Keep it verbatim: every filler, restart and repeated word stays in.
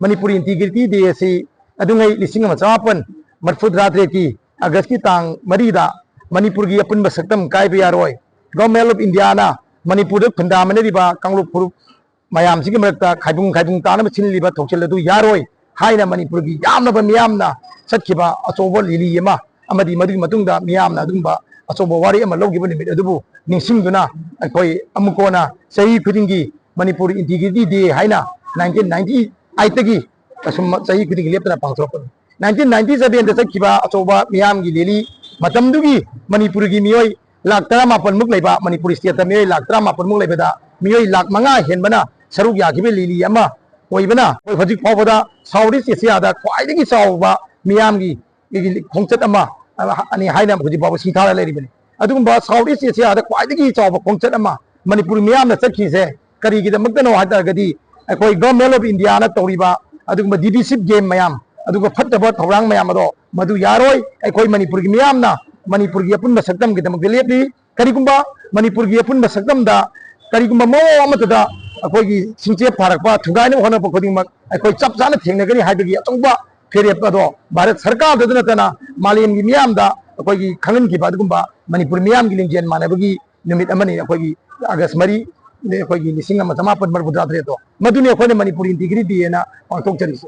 Manipur integrity ꯗꯦ ꯑꯁꯤ ꯑꯗꯨꯉꯩ ꯂꯤꯁꯤꯡ ꯑꯃ ꯆꯃꯥꯄꯟ ꯃꯔꯤꯐꯨ ꯇꯔꯥ ꯇꯔꯦꯠꯀꯤ ꯑꯥꯒꯁꯀꯤ ꯇꯥꯡ ꯃꯔꯤꯗ ꯃꯅꯤꯄꯨꯔꯒꯤ ꯑꯄꯨꯟꯕ ꯁꯛꯇꯝ ꯀꯥꯏꯕ ꯌꯥꯔꯣꯏ, Government of Indiaꯅ ꯃꯅꯤꯄꯨꯔꯗ ꯈꯨꯟꯗꯥꯃꯤꯟꯅꯔꯤꯕ ꯀꯥꯡꯂꯨꯞ ꯐꯨꯔꯨꯞ ꯃꯌꯥꯝꯁꯤꯒꯤ ꯃꯔꯛꯇ ꯈꯥꯏꯕꯨꯡ ꯈꯥꯏꯕꯨꯡ ꯇꯥꯅꯕ ꯁꯤꯜꯂꯤꯕ ꯊꯧꯁꯤꯜ ꯑꯗꯨ ꯌꯥꯔꯣꯏ ꯍꯥꯏꯅ ꯃꯅꯤꯄꯨꯔꯒꯤ ꯌꯥꯝꯂꯕ ꯃꯤꯌꯥꯝꯅ ꯆꯠꯈꯤꯕ ꯑꯆꯧꯕ ꯔꯦꯂꯤ ꯑꯃ ꯑꯃꯗꯤ ꯃꯗꯨꯒꯤ ꯃꯇꯨꯡꯗ ꯃꯤꯌꯥꯝꯅ ꯑꯗꯨꯒꯨꯝꯕ ꯑꯆꯧꯕ ꯋꯥꯔꯦꯞ ꯑꯃ ꯂꯧꯈꯤꯕ ꯅꯨꯃꯤꯠ ꯑꯗꯨꯕꯨ ꯅꯤꯡꯁꯤꯡꯗꯨꯅ ꯑꯩꯈꯣꯏ ꯑꯃꯨꯛ ꯀꯣꯟꯅ ꯆꯍꯤ ꯈꯨꯗꯤꯡꯒꯤ ꯃꯅꯤꯄꯨꯔ ꯏꯟꯇꯤꯒ꯭ꯔꯤꯇꯤ ꯗꯦ ꯍꯥꯏꯅ ꯅꯥꯏꯟꯇꯤꯟ ꯅꯥꯏꯟꯇꯤ ꯑꯩꯠꯇꯒꯤ ꯑꯁꯨꯝ ꯆꯍꯤ ꯈꯨꯗꯤꯡꯒꯤ ꯂꯦꯞꯇꯅ ꯄꯥꯡꯊꯣꯔꯛꯄꯅꯤ꯫ ꯅꯥꯏꯟꯇꯤꯟ ꯅꯥꯏꯟꯇꯤ ꯁꯚꯦꯟꯗ ꯆꯠꯈꯤꯕ ꯑꯆꯧꯕ ꯃꯤꯌꯥꯝꯒꯤ ꯔꯦꯂꯤ ꯃꯇꯝꯗꯨꯒꯤ ꯃꯅꯤꯄꯨꯔꯒꯤ ꯃꯤꯑꯣꯏ ꯂꯥꯈ ꯇꯔꯥꯃꯥꯄꯟꯃꯨꯛ ꯂꯩꯕ, ꯃꯅꯤꯄꯨꯔ ꯁ꯭ꯇꯦꯠꯇ ꯃꯤꯑꯣꯏ ꯂꯥꯈ ꯇꯔꯥꯃꯥꯄꯟꯃꯨꯛ ꯂꯩꯕꯗ ꯃꯤꯑꯣꯏ ꯂꯥꯈ ꯃꯉꯥ ꯍꯦꯟꯕꯅ ꯁꯔꯨꯛ ꯌꯥꯈꯤꯕ ꯔꯦꯂꯤ ꯑꯃ ꯑꯣꯏꯕꯅ ꯑꯩꯈꯣꯏ ꯍꯧꯖꯤꯛ ꯐꯥꯎꯕꯗ South East Asiaꯗ ꯈ꯭ꯋꯥꯏꯗꯒꯤ ꯆꯥꯎꯕ ꯃꯤꯌꯥꯝꯒꯤ ꯈꯣꯡꯆꯠ ꯑꯃ ꯑꯅꯤ ꯍꯥꯏꯅ ꯍꯧꯖꯤꯛ ꯐꯥꯎꯕ ꯁꯤꯊꯥꯔ ꯂꯩꯔꯤꯕꯅꯤ꯫ ꯑꯗꯨꯒꯨꯝꯕ South East Asiaꯗ ꯈ꯭ꯋꯥꯏꯗꯒꯤ ꯆꯥꯎꯕ ꯈꯣꯡꯆꯠ ꯑꯃ ꯃꯅꯤꯄꯨꯔ ꯃꯤꯌꯥꯝꯅ ꯆꯠꯈꯤꯁꯦ ꯀꯔꯤꯒꯤꯗꯃꯛꯇꯅꯣ ꯍꯥꯏ ꯇꯥꯔꯒꯗꯤ ꯑꯩꯈꯣꯏ Government of Indiaꯅ ꯇꯧꯔꯤꯕ ꯑꯗꯨꯒꯨꯝꯕ divisive game ꯃꯌꯥꯝ, ꯑꯗꯨꯒ ꯐꯠꯇꯕ ꯊꯧꯔꯥꯡ ꯃꯌꯥꯝ ꯑꯗꯣ ꯃꯗꯨ ꯌꯥꯔꯣꯏ꯫ ꯑꯩꯈꯣꯏ ꯃꯅꯤꯄꯨꯔꯒꯤ ꯃꯤꯌꯥꯝꯅ ꯃꯅꯤꯄꯨꯔꯒꯤ ꯑꯄꯨꯟꯕ ꯁꯛꯇꯝꯒꯤꯗꯃꯛꯇ ꯂꯦꯞꯂꯤ꯫ ꯀꯔꯤꯒꯨꯝꯕ ꯃꯅꯤꯄꯨꯔꯒꯤ ꯑꯄꯨꯟꯕ ꯁꯛꯇꯝꯗ ꯀꯔꯤꯒꯨꯝꯕ ꯃꯑꯣꯡ ꯑꯃꯠꯇꯗ ꯑꯩꯈꯣꯏꯒꯤ ꯁꯤꯡꯆꯦꯞ ꯊꯥꯔꯛꯄ, ꯊꯨꯒꯥꯏꯅꯕ ꯍꯣꯠꯅꯔꯛꯄ ꯈꯨꯗꯤꯡꯃꯛ ꯑꯩꯈꯣꯏ ꯆꯞ ꯆꯥꯅ ꯊꯦꯡꯅꯒꯅꯤ ꯍꯥꯏꯕꯒꯤ ꯑꯆꯧꯕ ꯐꯤꯔꯦꯞ ꯑꯗꯣ ꯚꯥꯔꯠ ꯁꯔꯀꯥꯔꯗꯇ ꯅꯠꯇꯅ ꯃꯥꯂꯦꯝꯒꯤ ꯃꯤꯌꯥꯝꯗ ꯑꯩꯈꯣꯏꯒꯤ ꯈꯪꯍꯟꯈꯤꯕ ꯑꯗꯨꯒꯨꯝꯕ ꯃꯅꯤꯄꯨꯔ ꯃꯤꯌꯥꯝꯒꯤ ꯂꯤꯡꯖꯦꯜ ꯃꯥꯟꯅꯕꯒꯤ ꯅꯨꯃꯤꯠ ꯑꯃꯅꯤ ꯑꯩꯈꯣꯏꯒꯤ ꯑꯥꯒꯁ ꯃꯔꯤ, ꯑꯩꯈꯣꯏꯒꯤ ꯂꯤꯁꯤꯡ ꯑꯃ ꯆꯃꯥꯄꯟ ꯃꯔꯤꯐꯨ ꯇꯔꯥ ꯇꯔꯦꯠꯇꯣ꯫ ꯃꯗꯨꯅꯤ ꯑꯩꯈꯣꯏꯅ ꯃꯅꯤꯄꯨꯔ ꯏꯟꯇꯤꯒ꯭ꯔꯤꯇꯤ ꯗꯦꯅ ꯄꯥꯡꯊꯣꯛꯆꯔꯤꯁꯦ꯫